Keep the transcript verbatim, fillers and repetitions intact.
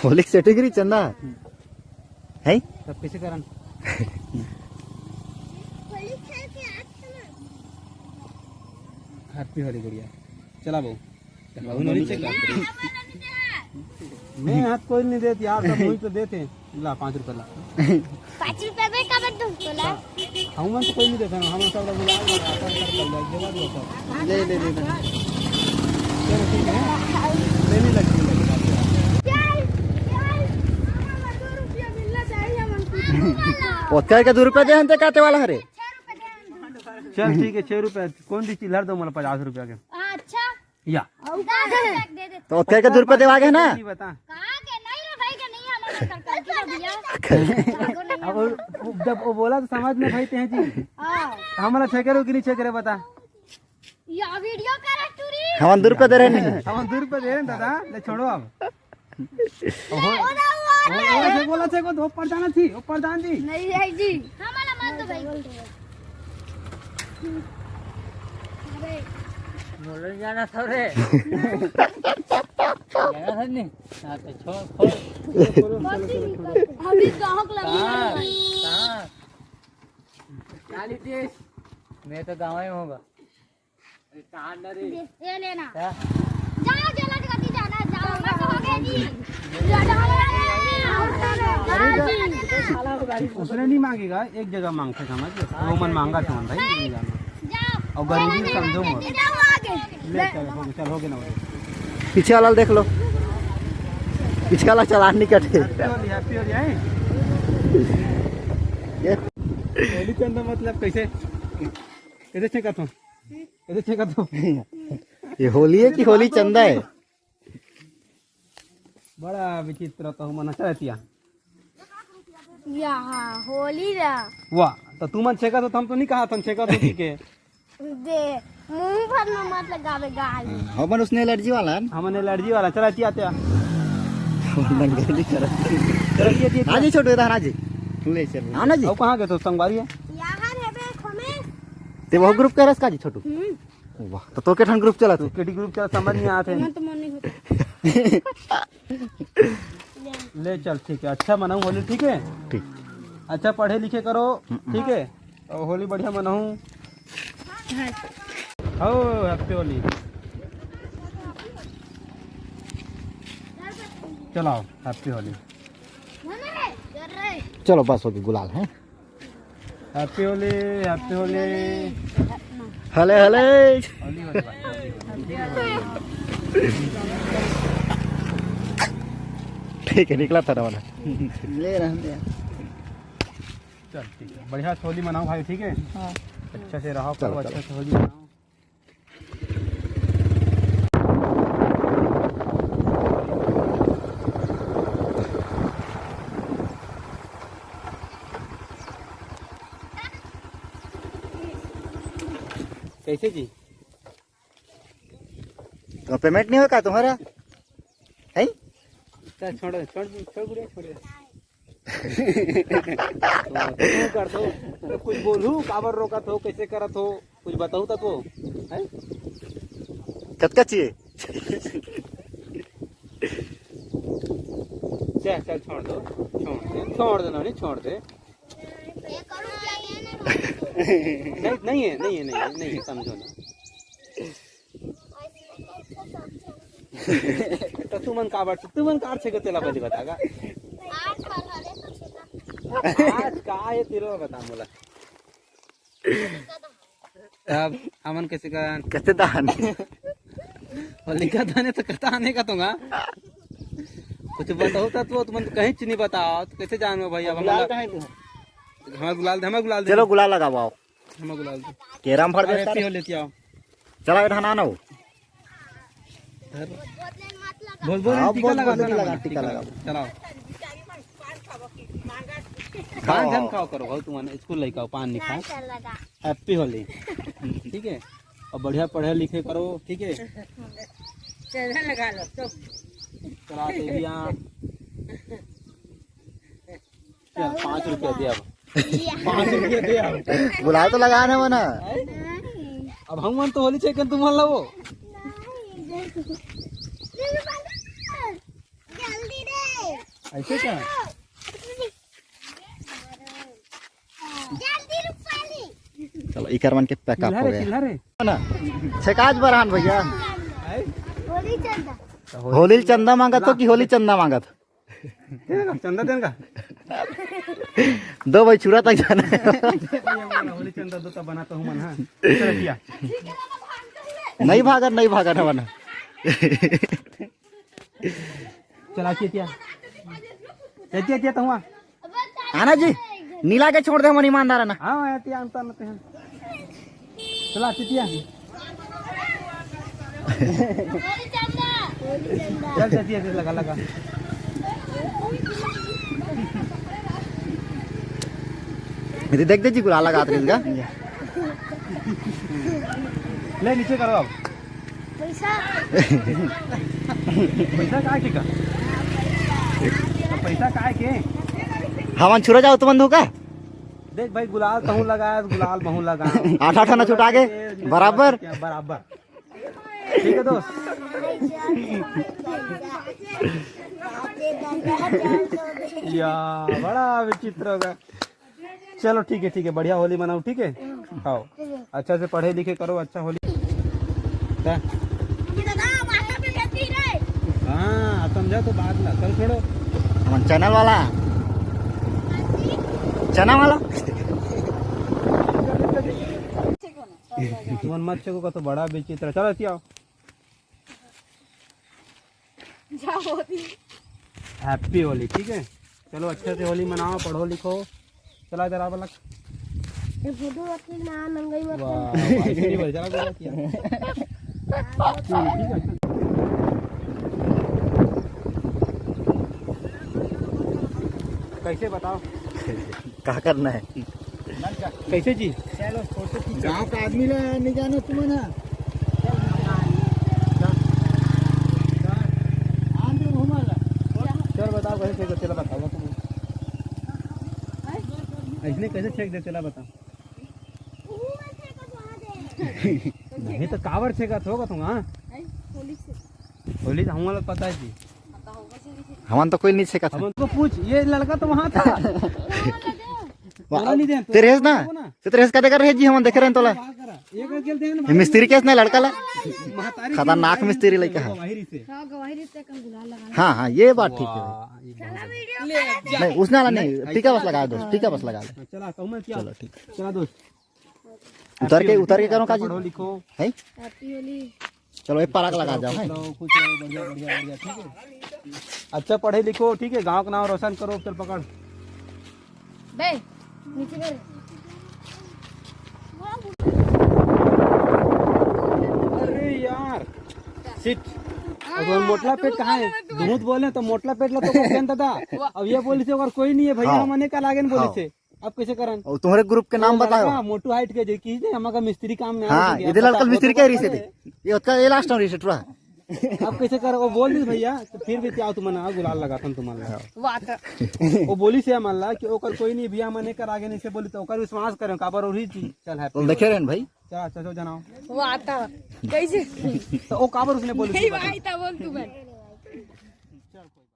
होली के सेटिंग रही चंदा। है? तब कैसे करन? हैप्पी होली गुड़िया। चला बहू। बहू नहीं चला। मैं हाथ कोई नहीं देती यार, सब वही तो देते हैं। ला, पाँच रुपया ला। पाँच रुपया में का बंद तुमको ला? हम मन तो कोई नहीं देता ना, हम सब लोग मिला के आता है, सब लोग जमा दिया सब। ले, ले, ले, ले। चलो ठीक है, लेने लग, लेने लग। ओतका के दू रुपया दे हन ते काटे वाला हरे। चल ठीक है, छह रुपया। कौन दी चिल्लर दो, मतलब पचास रुपया के। अच्छा। या। अउ का दे दे। तो ओतका के दू रुपया देवा गे ना। नहीं बता। कहाँ के? नहीं रे भाई के नहीं, हमारा सरकार की ना भैया। अब वो, जब वो बोला तो समझ में भाई ते हैं जी। हाँ। हमारा छेके रो कि नहीं छेके रे बता। या वीडियो करे टूरी। हम दू रुपया दे रहे नहीं। हम दू रुपया दे रहे हैं दादा, ले छोड़ो अब। ओहो। ओला, ओला, ओला, ओला, छेको, ओला, छेको, तो ऊपर जाना थी, ऊपर जाना थी। नहीं है जी। हमारा मत दो भाई। अरे। बोलो जाना था रे। जाना था नहीं। हाँ, तो छोड़, छोड़। अभी गाहक लगी कहाँ? है। कहाँ? काली देश। मैं तो गाँव ही होगा। अरे, कहाँ ना रे? ये, ये लेना। क्या? जाओ, जल्दी करके जाना, जाओ, बस हो गया जी। जाओ, जाओ, जाओ, जाओ, जाओ, जाओ। उसने नहीं मांगेगा, एक जगह मांगते समझ लो। वो मन मांगा था भाई, नहीं जाना। जाओ। और गरीबी समझो मत। जाओ आगे। ले, चल, हो गया, चल, हो गया ना, हो गया। पीछे वाला देख लो, पीछे वाला चालान नहीं कटे। Happy Holi, Happy Holi, हैं? ये होली चंदा मतलब कैसे, कैसे छेका था? कैसे छेका था? ये होली है कि होली चंदा है? बड़ा विचित्र तो मन रहतिया। या, हाँ, होली ला। वाह, तो तुमन छेका तो हम तो नहीं कहा था, छेका तो ठीक है। दे, मुंह भर में मत लगावे गाल। हाँ, हमन उसने एलर्जी वाला है ना? हमन एलर्जी वाला, चला, एती आते हैं। नंगेली करत। चला, एती, एती। हाँ जी, छोटू, इधर हाँ जी। ले चल। हाँ ना जी। अब कहाँ गए तो संगवारी है? यहाँ है बे, खोमे। ते वो ग्रुप करस का जी, छोटू? हम्म। वाह, तो, तो के ठन ग्रुप चला तो थे? केटी ग्रुप चला, समझ नहीं आते। मन तो मन नहीं होता। ले चल, ठीक है, अच्छा मनाऊं होली, ठीक है? ठीक। अच्छा पढ़े लिखे करो, हम्म। ठीक है? और होली बढ़िया मनाऊं। हो, Happy Holi। चलाओ, Happy Holi। चलो, बस हो गई, गुलाल है। Happy Holi, Happy Holi। हले, हले। होली, होली, होली। ठीक है, निकला था ना वाला। ले रहने दे। चल, ठीक है, बढ़िया से होली मनाओ भाई, ठीक है? हाँ। अच्छा से रहो, चलो, करो, चलो। अच्छा से होली मनाओ। कैसे जी? तो पेमेंट नहीं होगा तुम्हारा? है? चल, छोड़, छोड़, छोड़, गुड़िया, छोड़। तो तू करत हो, तो कुछ बोलू, काबर रोकत हो, कैसे करत हो, कुछ बताऊ त तो, हैं? कतका चाहिए? चल, चल, छोड़ दो, छोड़ दे, छोड़ दे, नहीं, छोड़ दे। नहीं, नहीं है, नहीं है, नहीं है, नहीं है, समझो ना। तो तुमन काबर, तुमन कार छेके तेला पहले बता गा। आज का है तेरा बता मोला। अब हमन कैसे का कते दान? होलिका दाने तो कता आने का तुंगा। कुछ बताओ तो, तो तुमन कहीं चीज नहीं बताओ, तो कैसे जानो भाई? अब गुलाल हमला कहाँ है तू? हमारा गुलाल दे, हमारा गुलाल दे। चलो गुलाल लगाओ, आओ। हमारा गुलाल दे। केरम फड़ अरे, देता रे। पियो लेके आओ। चला, इधर ना, ना हो। बोल, बोल, हाँ, टीका बोल, लगा बोल, दो ना, लगा, टीका टीका लगा। लगा। चलाओ। पान खाओ, झन खाओ करो, भाऊ, तुमन स्कूल लेके आओ, पान नहीं खाओ। चल लगा। Happy Holi। ठीक है? और बढ़िया पढ़े लिखे करो, ठीक है? चल लगा लो, तो। चला, देविया। चल, पाँच रुपया दे अब। पाँच रुपया दे अब। गुलाल तो लगा ना मना। अब हम मन तो होली छेकन तुम मन लाओ। ऐसे क्या? चलो, इकर मन के पैकअप हो गया। चिल्ला रे। ना, छेकाज बरहान भैया। होली चंदा। होली चंदा मांगत हो कि होली चंदा मांगत? चंदा देन का? दो भाई छुरा तक जाना है। होली चंदा दो तब बनाता हूँ मन, हाँ। चलो, किया। नहीं भागत, नहीं भागत हवन। चला, चितिया। चितिया, चितिया, तो हुआ। आना जी, नीला के छोड़ दे, हमन ईमानदार है ना। हाँ, मैं तिया अंतर न ते हैं। चला, चितिया। चल, चितिया, चितिया, लगा, लगा। ये देख दे जी, गुलाल लगा हाथ का। ले, नीचे करो अब। पैसा। पैसा काय के का? तो पैसा काय के? हमन छुरा जाओ तुमन धोखा। देख भाई, गुलाल तहूँ लगा, गुलाल महूँ लगा। आठ आठ आना छुटा के, बराबर। बराबर। ठीक है दोस्त। या, बड़ा विचित्र होगा। चलो ठीक है, ठीक है, बढ़िया होली मनाओ, ठीक है। हाँ, अच्छा से पढ़े लिखे करो, अच्छा होली। हाँ, समझा तो बात ला, चल छोड़ो। हमन चैनल वाला, चना वाला। तुमन मत छेको का तो बड़ा विचित्र। चलो, ऐसे आओ। जाओ दी। हैप्पी होली, ठीक है। चलो, अच्छे से होली मनाओ, पढ़ो लिखो। चला इधर आ, बालक। ये फोटो रख के ना, नंगाई मत वाह, कर। वाह, इसके लिए भाई, चला, चला, किया। ठीक है। कैसे बताओ? का करना है? कैसे जी? चलो, फोटो खींचो। गांव का आदमी ला नहीं जाना तुमन ह। चल बताओ, कैसे छेक दे, तेला बताओ तुम। ऐसने कैसे छेक दे, तेला बताओ। नहीं तो काबर छेकत होगा तुम, हाँ? होली से। होली तो हमला पता है जी। हमन तो कोई नहीं छेकत है। हमन को पूछ, ये लड़का तो वहाँ था। वाह, बोला नहीं दे, तेरे हेस ना? बोला ना। ते तेरे हेस का देकर रहे जी, हमन देखे रहे तोला। बात करा। एक बार खेल दे ना ये भाई। मिस्त्री केस ना लड़का ला। महतारी खतरनाक की मिस्त्री लइका है। गवाही से। हाँ, गवाही से कम गुलाल लगा। हाँ, हाँ, ये बात ठीक है। वाह, ये बहुत बढ़िया। नहीं, उसने वाला नहीं, टीका बस लगा दो, टीका बस लगा दो। चला, कहूँ मैं क्या? चलो, ठीक। चला दोस्त। उतर के, उतर के करो काजी। पढ़ो लिखो। है? हैप्पी होली। चलो, एक पराग लगा जाओ, है? खुश रहो, खुश रहो, बढ़िया, बढ़िया, बढ़िया, ठीक है? अच्छा पढ़े लिखो, ठीक है? गांव का नाम रोशन करो, चल पकड़। बे, नीचे कर। अरे यार, shit। अब वो मोटला पेट कहाँ है? दूध बोले तो मोटला पेट ला तो कोई जानता था। अब ये बोली से और कोई नहीं है भैया, हाँ। हमने कल आगे बोली हाँ। से। अब कैसे करन? और तुम्हारे ग्रुप के नाम वो बताओ। लड़का मोटू हाइट के जे की ने हमका मिस्त्री काम में हाँ, आवे ये लड़का मिस्त्री कह रही से थी। ये उसका ये लास्ट टाइम रिसेट रहा। अब कैसे कर? वो बोल दी भैया, तो फिर भी क्या तुम ना गुलाल लगा तुम, तुम ना। हाँ। वो बोली से मान ला कि ओकर कोई नहीं भैया, मने कर आगे नहीं से बोली तो ओकर विश्वास करें काबर और ही चीज। चल है। तो देखे रहन भाई। चल अच्छा, चल जनाओ। वो आता। कैसे? तो वो काबर उसने बोली नहीं थी? भाई, था बोल तू बन। चल कोई